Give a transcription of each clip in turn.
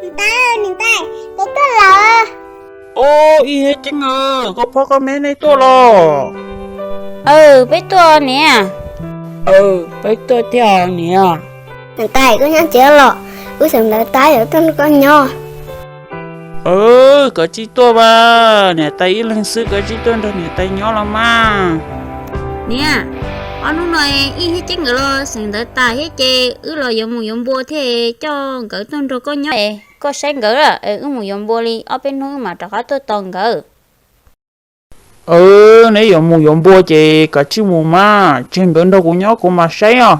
Niam tais, niam tais, peb tuaj lawm. Ub, Ib Hiab Ceeb aw, koj phob koj me nej tuaj los? Aw, peb tuaj niam. Aw, peb tuaj thiab niam. Niam tais, koj nyob tsev los? Wb sawv ntawv tas yuav tuaj nrog koj nyob. Aw, koj tsis tuaj mas, niam tais ib leeg xwb, koj tsis tuaj nrog niam tais nyob los mas. Niam, ob hnub no Ib Hiab Ceeb nkawd los sawv ntawv tas thiab ces wb los yuav mus yuav npua thiaj coj nkawd tuaj nrog koj nyob es koj saib nkawd lawm es wb mus yuav npua li ob peb hnub wb mam rov qab tuaj tos nkawd. Aw, neb yuav mus yuav npua ces kav tsij mus mas, tseg nkawd nrog kuv nyob kuv mam saib os.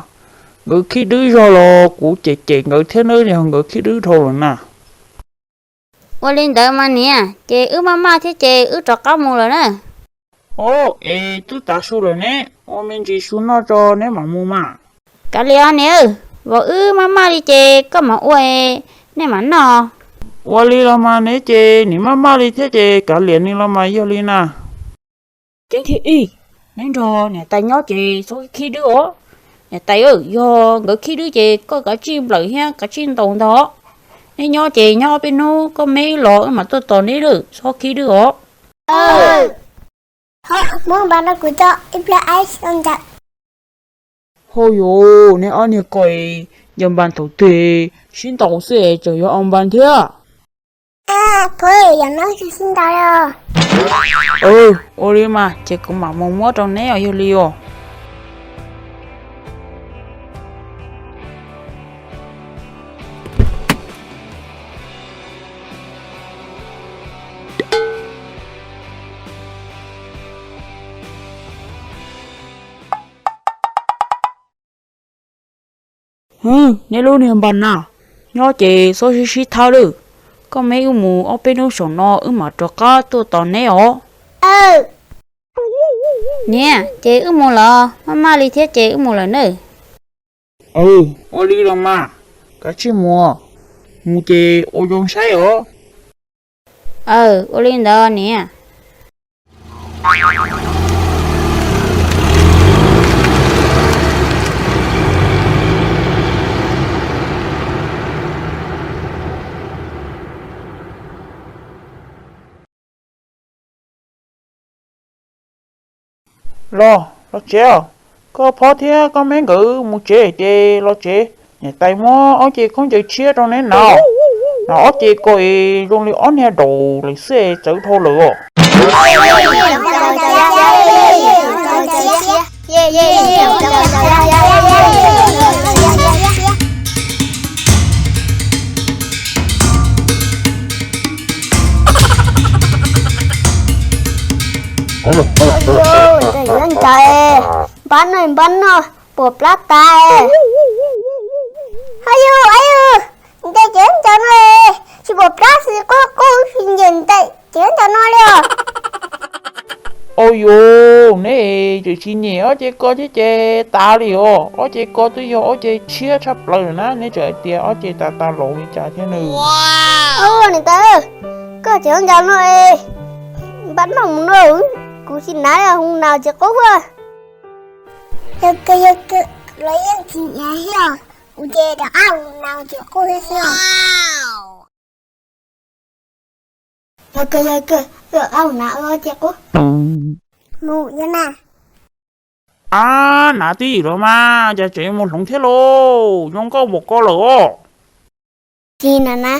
Nkawd khib dwb zog los kuv cem cem nkawd thiab nawb, yog nkawd khib dwb dhau lawm na. Ua li ntawd mas niam, ces wb maj maj thiab ces wb rov qab mus lawm na. Ub, es twb tav su lawm ne, ua me ntsis su noj tso neb mam mus mas. Kav liam niam, vauv wb maj maj li ces koj mam ua, nej mam noj. Ua li los mas ne, ces nim maj maj li thiab ces kav liam ni los mas yog li na. Ceeb thiab Ib, neb nrog niam tais nyob ces txhob khib dwb os. Niam tais, yog nkawd khib dwb ces koj kav tsij nplawm thiab kav tsij ntaus ntag os. Neb nyob ces nyob ob peb hnub koj me los wb mam tuaj tos neb lawm, txhob khib dwb os. Muab npas rau kuv tso, ib pliag ib ntawd. Hauj yus, neb ob niag ko es ncaws npas thaum twg sib ntaus xwb es tseem yuav ua npas thiab. Phob, yam no tsis sib ntaus os. Ua li mas ces kuv mam mus muab rau neb os, yog li os. Hwv, neb lub niag npas na, nyob ces txhob sib sib thab lawm. Koj me wb mus ob peb hnub saum no wb mam rov qab tuaj tos neb os. Niam, ces wb mus los, maj maj li thiab ces wb mus lawm nawb. Ua li los mas, kav tsij mus, mus ces ua zoo saib os. Aw, ua li ntawd niam. Los, los tsev os. Koj phob thiab koj me nkawd mus tsev ces los tsev. Niam tais muab ob ce khaub ncaws tshiab rau neb hnav. Hnav ob ce ko es zoo li ob niag daum lawm xwb es txawv dhau lawm os. Npab no, npab no, pom plab tas. Hais yus, hais yus, ntes cov ncaws no tsis pom plab xwb, qub qub tsis ntes cov ncaws no li os. Au yus, neb tseem tsis nyem ob ce ko thiab ces tas li os. Ob ce ko twb yog ob ce tshiab tshaj plaws lawm na, neb tseem hais tias ob ce tas tas laus li cas thiab nws. Niam tais, koj cov ncaws no npab no mus no, kuv tsis hnav li, hu hnav tsis qub. Yog kawg yog kawg, los yeej tsis nyiam thiab, kuv ces rov qab mus na ces qub thiab xwb. Yog kawg yog kawg, rov qab mus na ces qub. Mus yog na. Ab, hnav tib yim los mas, cas tseem yuav mus hloov thiab lauj, zoo nkauj npaum ko lawm os. Tsis na na.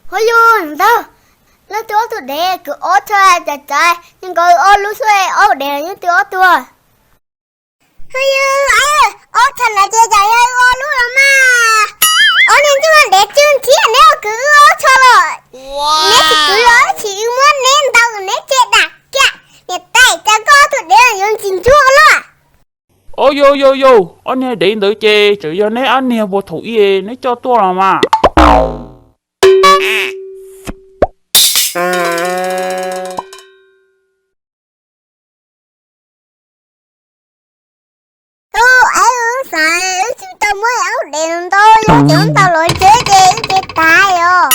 Huab yug ntag, leej twg ob tug dev kwv ob txhaj cas cas nyob nkaus ob lub xwb, ob dev leej twg ob tug. Huab yug, ob txhaj na ces cas yog ob lub los mas. Ob niag ntsej muag dev tsw nrhiav, neb ua kwv wb ob txhaj los? Neb tsis kwv los tsis wb muab neb ntaus neb tseg dam kiag. Niam tais, cas koj ob tug dev yuav ntsis ntsuag luaj. Au yau yau yau, ob niag dev ntawd ces tseem yog neb ob niag puag thaum ub neb coj tuaj los mas. Tub, wb xav wb tsis tau muab ob dev ntau, yog cov ntau los tsev ces wb ces tas os.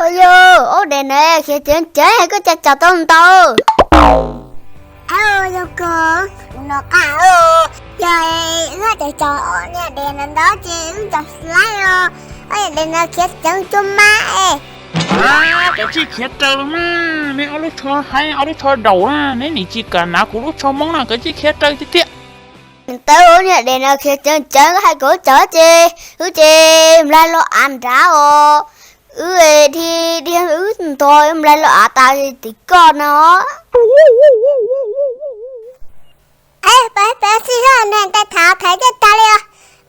Au yau, ob dev na khiav ceev ceev, koj cas tso tau ntau. Au yau, koj ua no qab, yog wb tseem tso ob niag dev ntawd ntau ces wb tso laib os, ob niag dev ntawd khiav ceev cuag mab es. Kav tsij khiav raws los mas, neb ob lub tsho heev, ob lub tsho daus na, neb nim tsis kam hnav kuv lub tsho hmoob na, kav tsij khiav raws tiag tiag. Tau, ob niag dev no khiav ceev ceev, koj hais kom wb tso ces wb ces nplaig los av nrad os. Wb dhia dhia wb ntog nplaig los av tas tim koj no. Peb peb xij hab, niam tais, thaiv thaiv tej tas li os.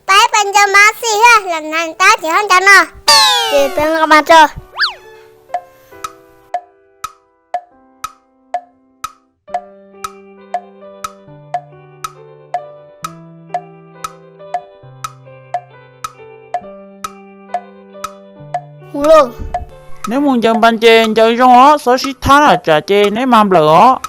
Peb peb ncaws mas xij hab, los niam tais ces ho ncaws no. Ces peb nqa mas tso. Neb mus ncaws npas ces ncaws zoo os, txhob sib thab na, tsam ces neb mag nplawm os.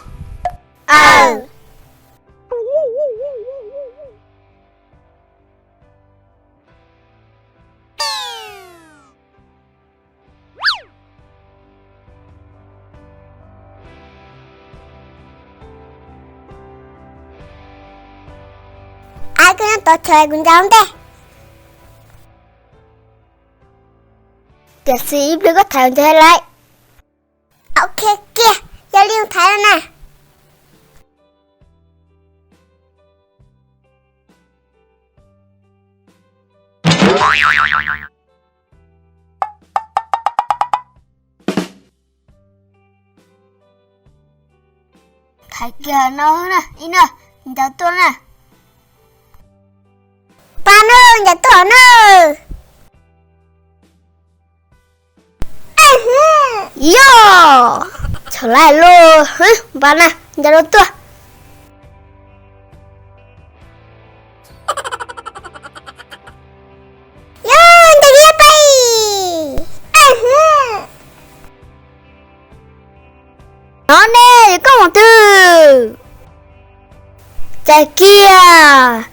Ab, koj nyob tod chaw kuv ncaws ntej. Tiam sis ib pliag koj thaiv ncaws lawm. Ok kiag, yog li thaiv na. Thaiv kiag no na, ib no, ncaws tuaj na. Pab na, ncaws tuaj na. Yog, txhaum lawm lauj, npaj na, ncaws rau tuaj. Yog, ncaws kiag pais. No ne, koj mus twg? Txais kiag.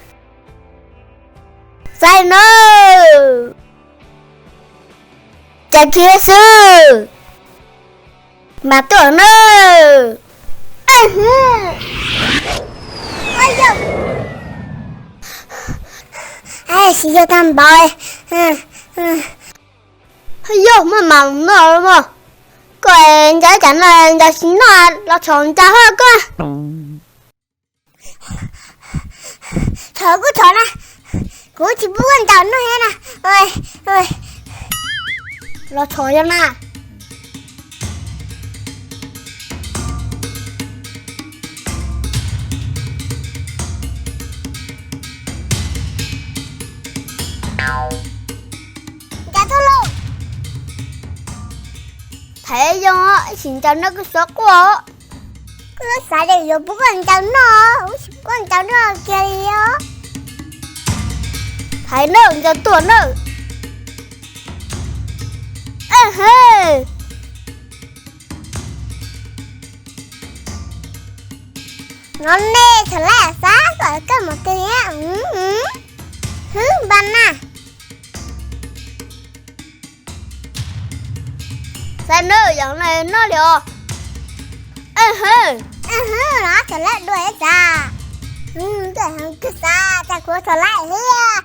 Txais nawb. Txais kiag xwb. Mas tuaj nawb. Tsis yog tag npaum. Yog muaj mas noj los mas. Koj ncaws cas no ncaws tsis noj, los txhaum ncaws hab koj. Txhaum kuj txhaum na, kuv tsis pub koj ncaws noj thiab na. Los txhaum yog na. Ncaws tuaj lauj. Thaiv zoo, ib sim ncaws noj koj xov quaj. Koj xav tias yuav pub koj ncaws noj, kuv tsis pub koj ncaws noj kiag li os. Thaiv nawb, ncaws tuaj nawb. No ne, txhaum lawm, xav kom koj mus twg thiab. Hwb, npaj na. Xav noj yam no noj li os. Hwb. Los txhom laib dua ib tsav. Ntuj, kawg xav cas kuv txhom laib thiab.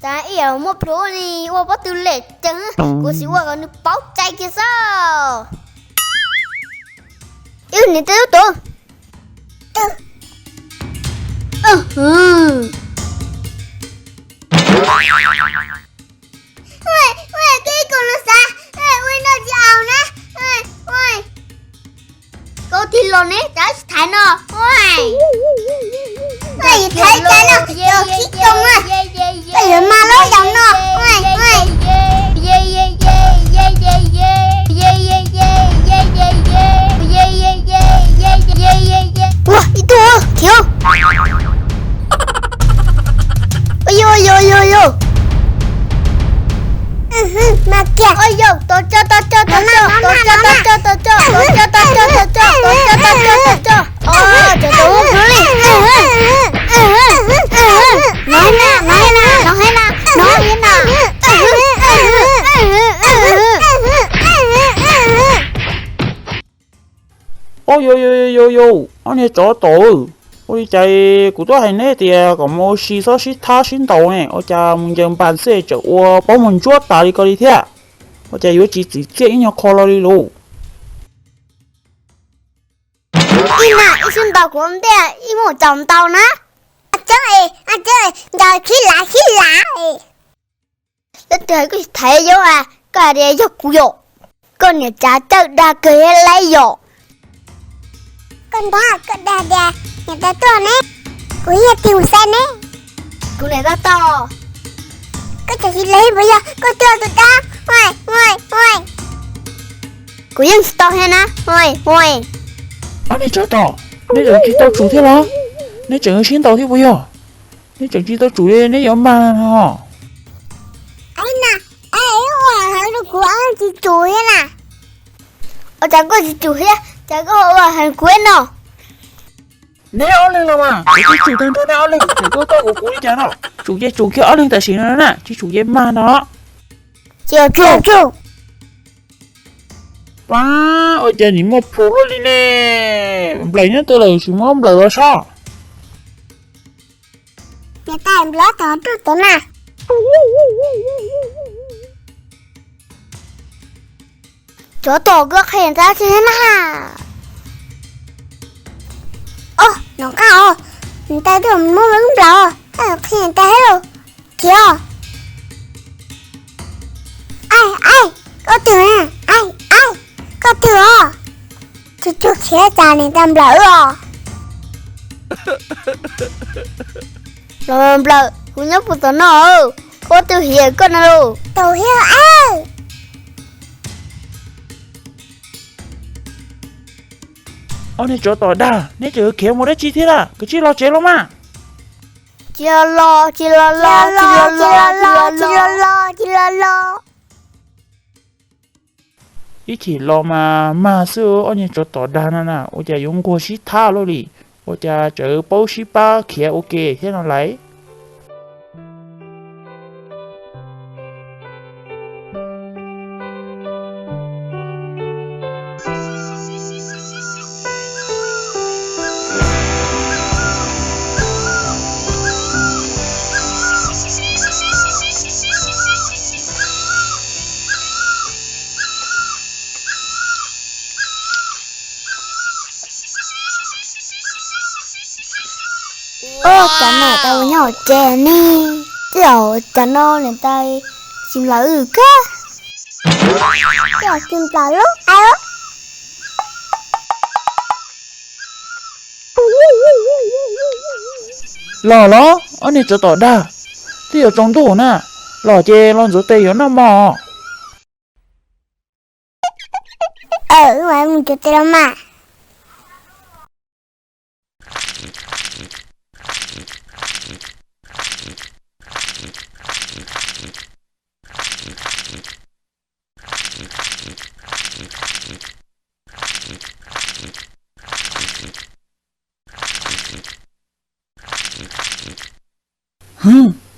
Cas ib yam muaj plhus li ua pob tw lem ceev, kuv sim ua kom nws paub cai kiag xwb. Ib niam tej lub tuv. Koj ib kos no xav ua no tsis aus na. Koj tig los ne, cas tsis thaiv no. Thaiv cas no, yog khib koo na. Koj yuav mag lub yaus no. Ua ib tug khiv. Ua yog, ua yog, ua yog. Mas kiag. Ua yog, tos tso, tos tso, tos tso, tos tso, tos tso, tos tso, tos tso, tos tso, tos tso, tos tso, tos tso. Cov tau ua pluav li. No hab na, no hab na, no hab na, no hab na. Au, yau yau yau, ob niag tsov tom, ua li cas kuv twb hais neb tias kom mus ua si txhob sib thab sib ntaus ne, ua cas mus ncaws npas xwb tseem ua pob muag ntsuab tas li ko li thiab? Ua cas yuav tsis txim txiaj ib nyuag qho los li lauj? Ib mas ib sib ntaus kuv ua ntej ib muab tsaus ntaus na. Tseeb, ncaws khib lav khib lav. Leej twg hais koj thaiv yau a, koj hais tias yog kuv yom. Koj niam tsav cawj dag kawg thiab lauj yom. Koj nrog koj dag tias niam tais tuaj ne, kuv yeej tig mus saib ne. Kuv niam tais tuaj. Koj tseem tsis lees puas yog koj tuaj tus dab? Kuv yeej tsis tau thiab na. Ob niag tsov tom, neb tseem tsis tau tsum thiab los? Neb tseem sib ntaus thiab puas yog? Neb tseem tsis tau tsum li neb yuav mag no. Ua heev rau kuv tsis tsum thiab na. Ua cas koj tsis tsum thiab, cas koj ua heev kuv no? Neb ob leeg los mas kuv twb tsum tag nrho neb ob leeg, tseem tuaj txog kuv kuv li cas no? Tsum ces tsum kiag ob leeg tam sim no na, tsis tsum ces mag no. Tsis tsum. Pab, ua cas nim muaj plhus luaj li ne? Nplaim nyob twg lawm, tsis muab nplaim los saib. Niam tais, nplaim tom tuj tom na. Tsov tom, koj qhia niam tais tsi thiab na. Os, nov qab os, niam tais tuaj muab wb nplaim os, qhia niam tais thiab lauj. Khiav. Aib, aib, koj twg? Aib, aib, koj twg os? Tsuag tsuag khiav cas niam tais nplawm os. Los nplawm, kuv nyob puag tom no, koj twb hiam koj no lauj. Tau thiab. Ob niag tsov tom dag, neb tseem khiav mus dab tsi thiab lawm? Kav tsij los tsev los mas. Tsis los los, tsis los los, tsis los los, tsis los los, tsis los los. Ib chim los mas mag xwb, ob niag tsov tom dag no na, ua cas yuav nquag sib thab luaj li, ua cas tseem paub sib pab khiav ua ke thiab no lauj. Ua cas niam tais ua nyob hauv tsev ne? Twb yog cov no niam tais tsis nplawm wb kag. Twb yog tsis nplawm lub qab. Los los, ob niag tsov tom dag, twb yuav tsaus ntuj na, los ces los ntxuav tes yuav noj mov. Wb mam mus ntxuav tes los mas.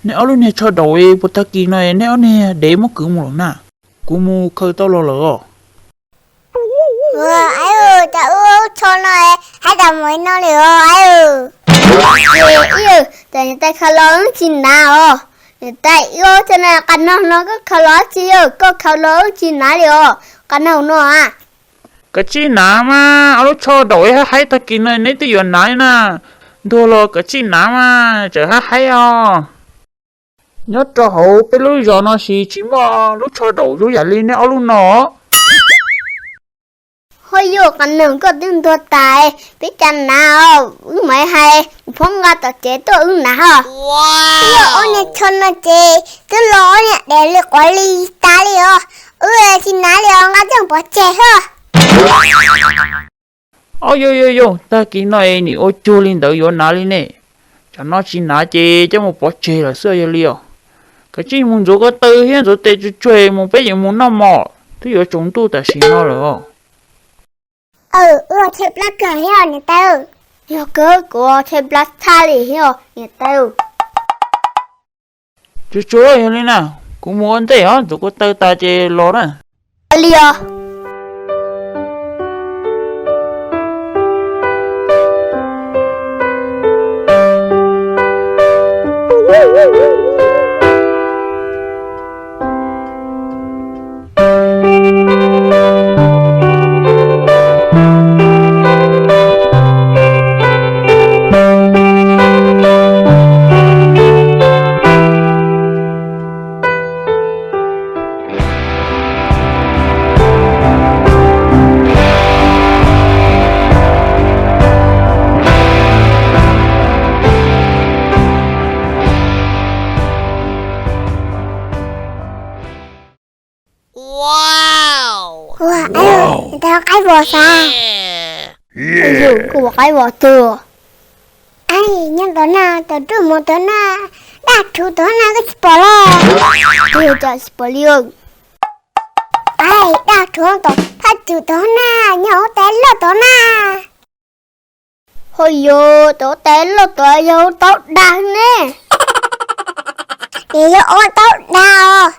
Nej ob lub niag tsho daum, puas tag kis no nej ob niag dev muab kwv mus lawm na? Kuv mus khaws tau los lawm os. Aib, cas wb lub tsho no haib tas mus li no li os aib. Ces ib yam tas niam tais khaws los wb tsis hnav os. Niam tais, wb lub tsho no qab nog no koj khaws los tsis yog, koj khaws los wb tsis hnav li os, qab nog no a. Kav tsij hnav mas, ob lub tsho daum haib haib tag kis no neb twb yuav hnav li na. Ntuag los kav tsij hnav mas, tseem haib haib os. Nyob rau hauv peb lub zos no ces tsis muaj lub tsho daum zoo yam li neb ob lub no. Ho yog qab nog koj twb ntuag tas, peb cas hnav os, wb mam hais phob nqa tom tsev tuaj wb hnav ho. Yog ob niag tsho no ces twb los ob niag dev li quav li tas li os, wb tsis hnav li os, nqa coj pov tseg ho. Ob yog yog yog, tag kis no nim ua cuag li ntawd yuav hnav li ne. Tsam no tsis hnav ces coj mus pov tseg lawm xwb yog li os. Kav tsij mus ntxuav ko taw thiab ntxuav tes tsuag tsuag mus, peb yuav mus noj mov, twb yuav tsaus ntuj tam sim no lawm os. Wb ua tshaib plab kawg thiab niam tais. Yog kawg, kuv tshaib plab tshaj li thiab niam tais. Tsuag tsuag yog li na, kuv mus ua ntej os, ntxuav ko taw tas ces los na. Li os. Ua, niam tais qaib vos xav. Yog koj ua qaib vos twg? Aib, nyob tom na, tom roob mos tom na, daj rhuv tom na, koj tsis pom los? Twb cas tsis pom li. Aib, daj rhuv tom thaj tswm tom na, nyob hauv tais loj tom na. Ho yog tom tais loj tom yog taub dag ne. Nws yog ob taub dag os,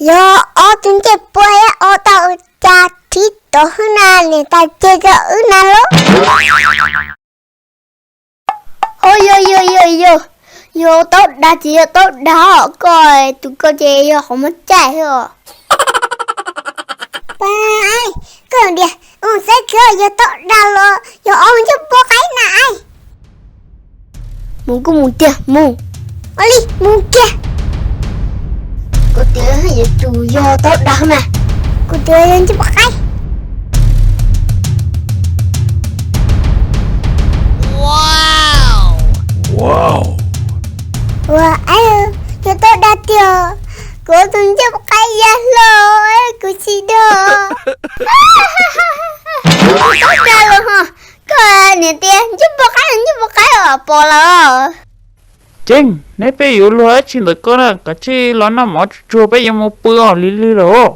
yog ob tug ncej puab ob tau cas thib tom hwb na, niam tais ceg rau wb na lauj. Ho yog yog yog yog, yog taub dag ces yog taub dag os, koj tus koj ces yog qhov muag caij os. Koj tias mus saib tsis yog taub dag los yog ob ncej puab qaib na. Mus kuj mus tiag mus. Ua li mus kiag. Kuv twb yuav tsum yog taub dag na. Kuv twb yog ncej puab qaib. Ua, yog taub dag tiag. Kuv tus ncej puab qaib ya hlo, kuv tsis dag. Taub dag los ho, koj niam tias ncej puab qaib los ncej puab qaib os, pom lawm. Ceeb, neb peb yuav luag dab tsi ntawm koj na, kav tsij los noj mov tsuag tsuag, peb yuav mus pw os, lig lig lawm.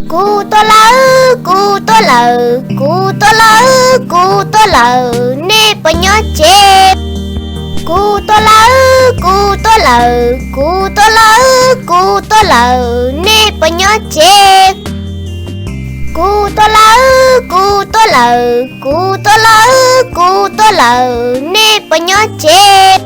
Kuv tuaj lawm, kuv tuaj lawm, kuv tuaj lawm, kuv tuaj lawm, nej puas nyob tsev? Kuv tuaj lawm, kuv tuaj lawm, kuv tuaj lawm, kuv tuaj lawm, nej puas nyob tsev? Kuv tuaj lawm, kuv tuaj lawm, kuv tuaj lawm, kuv tuaj lawm, nej puas nyob tsev?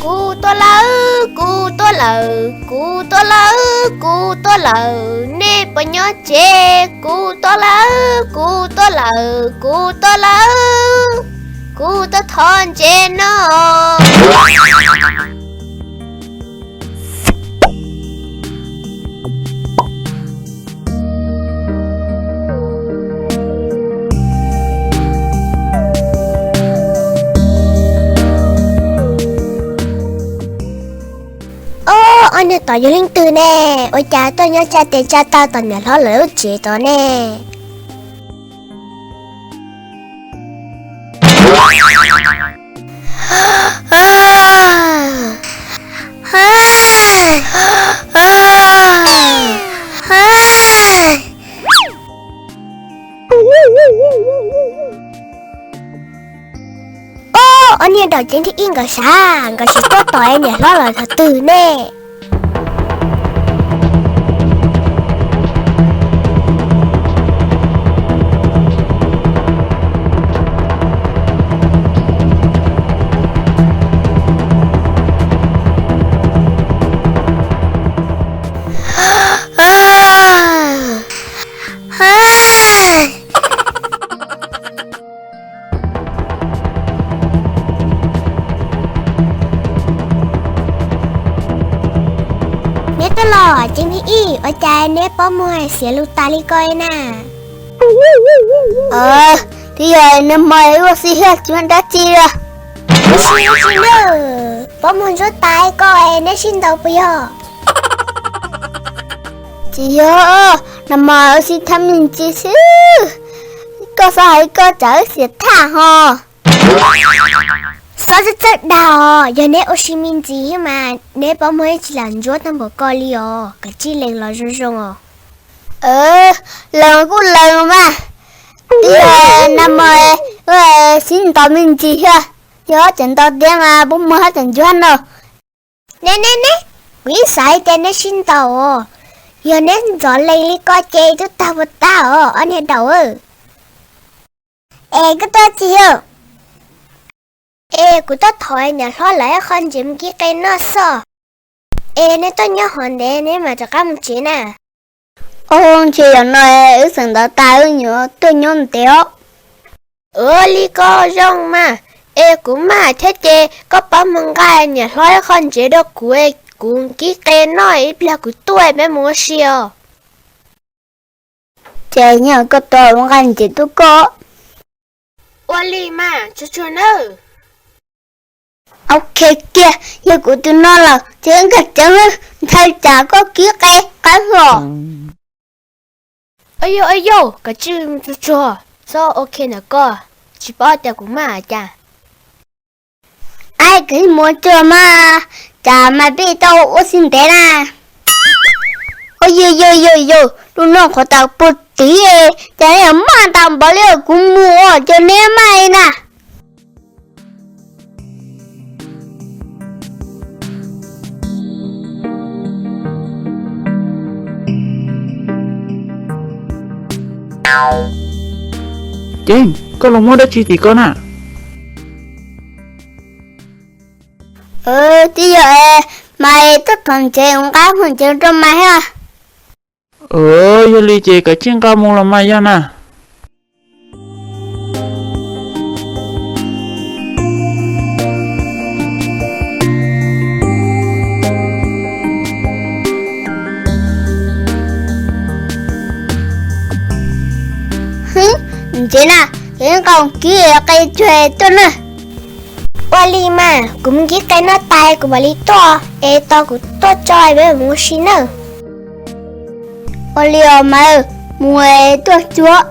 Kuv tuaj lawm, kuv tuaj lawm, kuv tuaj lawm, kuv tuaj lawm, nej puas nyob tsev? Kuv tuaj lawm, kuv tuaj lawm, kuv tuaj lawm, kuv tuaj thov ntsev no. Ob, ob niag tom yog leej twg ne? Ua cas tuaj nyob tsa tes tsa taw tom niam hlob lawv lub tsev tod ne? Ob, ob niag daum ceev thib ib nkawd sav, nkawd tsis tuaj tom niam hlob lawv thaum twg ne? Neb tuaj los ceev thib ib, ua cas neb pob muag xiav lus tas li ko na? Twb yog nag hmo wb ua si thiaj tsis muaj dab tsi li. Ua si tsis muaj, pob muag ntsuab tas ko es neb sib ntaus puas yog? Tsis yog, nag hmo wb sib tham me ntsis xwb. Koj xav hais koj tsam wb xiam thaj ho. Xob txawj txawj dag os, yog neb ua si me ntsis mas neb pob muag tsis lam ntsuab tag npaum ko li os, kav tsij lees los zoo zoo os. Lees kuj lees mas, twb yog nag hmo wb sib ntaus me ntsis thiab, yog tseem ntaus tiav mas pob muag tseem ntsuab no. Ne ne ne, kuv yeej xav hais tias neb sib ntaus os, yog neb ntxov lees li ko ces twb tag puas tag os ob niag daum. Es koj tuaj txiv yawg? Es kuv tuaj thov niam hlob lawv ib qho ntsev mus kib qe noj xwb. Es neb tuaj nyob hov ntev neb mam rov qab mus tsev na. Ua ntshe yog no wb xeem ntawv tas wb yuav tuaj nyob ntev os. Ua li ko zoo mas, es kuv maj thiab ces koj pab mus nqa niam hlob ib qho ntsev rau kuv, kuv kib qe noj ib pliag kuv tuaj peb mus ua si os. Ces yog koj tos ua nqa ntsev tuaj koj. Ua li mas tsuag tsuag nawb. Ok kiag, yog kuv tus no lawm ces nkag ceev ntshai tsam koj kib qe qab hlo. Yog yog, kav tsij tsuag tsuag, txhob ok ntawm koj, tsis paub tias kuv maj cas. Aib, koj mus tsuag mas, tsam mas peb tau ua si ntev na. Yog yog yog yog, lub no qhov tau puag tid, cas neb maj tau npaum li, kuv mus os, cov neb maj li na. Ceeb, koj los muab dab tsi tim ko na? Twb yog es mas tuaj thov ntsev, ua nqa mus ntsev rau mas thiab. Yog li ces kav tsij nqa mus los mas yog na. Ntsev na, ces nqa mus kib qe tsuag tuaj na. Ua li mas, kuv mus kib qe noj tas kuv mam li tuaj, es tos kuv tuaj tso peb mus ua si nawb. Ua li os mas, mus es tuaj tsuag.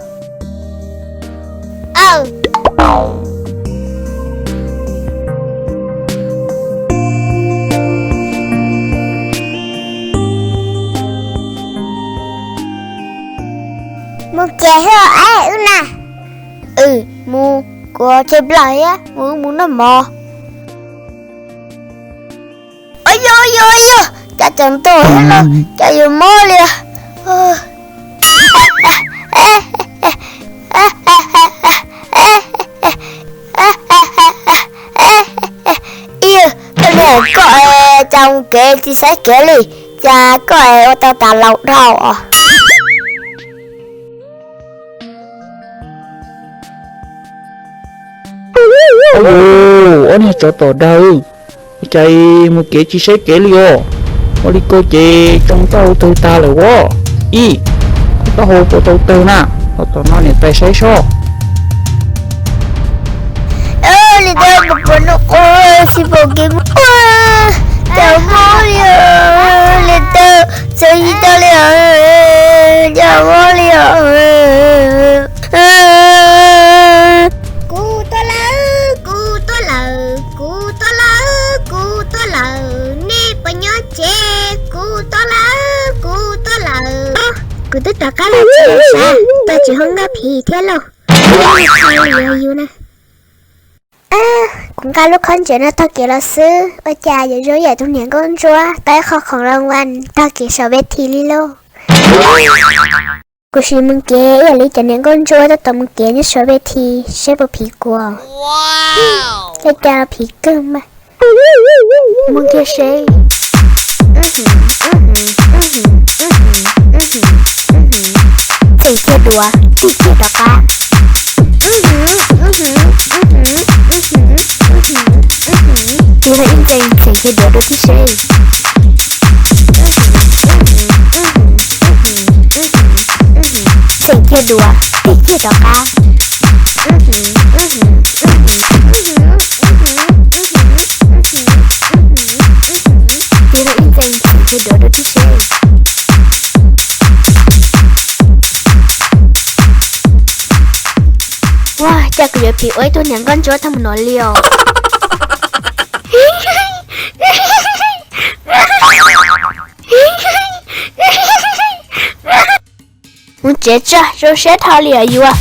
Mus kev thiab es wb na. Wb mus, kuv tshaib plab thiab, mus wb mus noj mov. Ua yog, ua yog, ua yog, cas tsaus ntuj thiab lauj, cas yuav mob li. Ib yawg, koj niam koj es cas mus kev tsis saib kev li, cas koj es ua tau tas laus dhau os. Ob niag tsov tom dag, ua cas mus kev tsis saib kev li os? Ua li ko ces tsoo taub hau tawg tag lawm os. Ib, koj taub hau puas tau tawg na? Los tom no niam tais saib seb. Li ntawd puas pom no, tsis pom kev mus, cas mob li os, li ntawd txawv tsis tau li os, cas mob li os. Kuv tuag lawm, kuv tuag lawm, kuv tuag lawm, kuv tuag lawm, nej puas nyob tsev? Kuv tuag lawm, kuv tuag lawm. Kuv twb rov qab los tsev lawm sav, koj tsis hu nkauj phim thiab lauj. Yuav yus na. Kuv nqa lub khaub ncaws no taug kev los xwb, ua cas yuav zoo yam tus niam nkauj ntsuab tau ib qho khoom loo vas taug kev saum ve thi li lauj. Kuv sim mus kev ib yam li cov niam nkauj ntsuab tab tom mus kev nyob saum ve thi seb puas phim kuv. Ua cas phim kawg mas. Mus kiag seb. Txheem kiag duav, tig kiag rov qab. Tig los ib ntxees, txheem kiag duav dua tib seb. Txheem kiag duav, tig kiag rov qab. Tig los ib ntxees, txheem kiag duav dua tib seb. Ua cas kuv yuav phim ua ib tug niam nkauj ntsuab tag mus no li os. Mus tsev tso, zoo siab dhau li os yus.